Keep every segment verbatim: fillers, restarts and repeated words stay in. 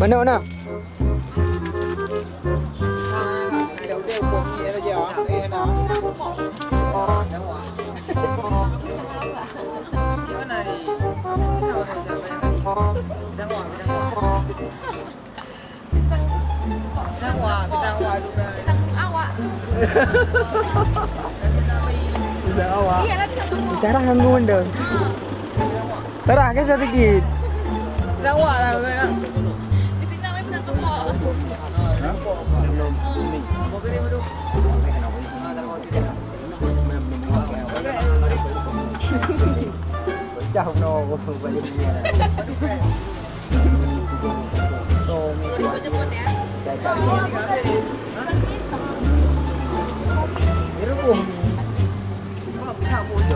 Manok na. Pisang awak. Darah ganggu benda. Darah ke sedikit. Pisang awak lah. Di sini namanya pisang kepok. Hah? Belum. Apa kena betul? Ah, tak mau tidak. Pecah no, balik dia. Ikut jemput ya.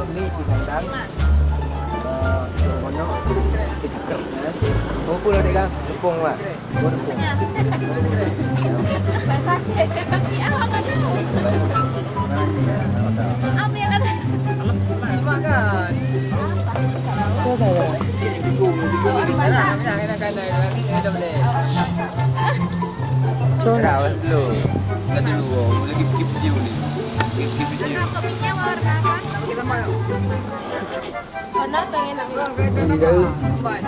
Ini pisang dang. Eh, pisang mono. Kita kerap, eh. Oh, pulang deh, Kang. Tepung, Pak. Tepung. Ambil kan. Cuma. Lagi skip video ni. Skip video. Warna pengen aku. Jadi dari. Papan,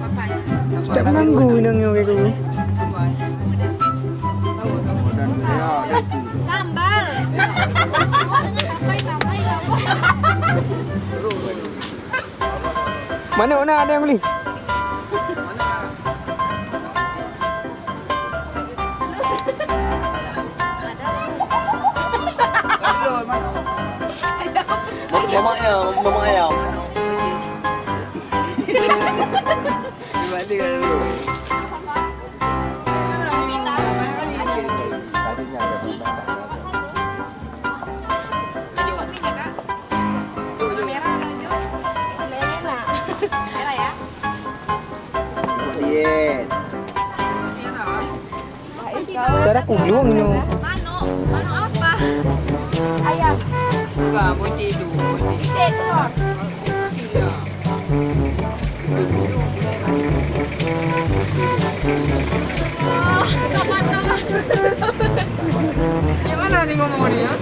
papan. Tak mengganggu inang nyoe kayak gini. Sambal. Sampai, sampai, sampai. Mana, mana ada yang beli? Mamak ayam, mamak ayam. Tadinya ada. Warna merah, warna hijau. Merah ya. Yes. Cara kulung ni. Manok, manok apa? Ayam. Bukan, boncik tu, boncik. Boncik tu. Iya. Yang mana ni ngomong ni, ya?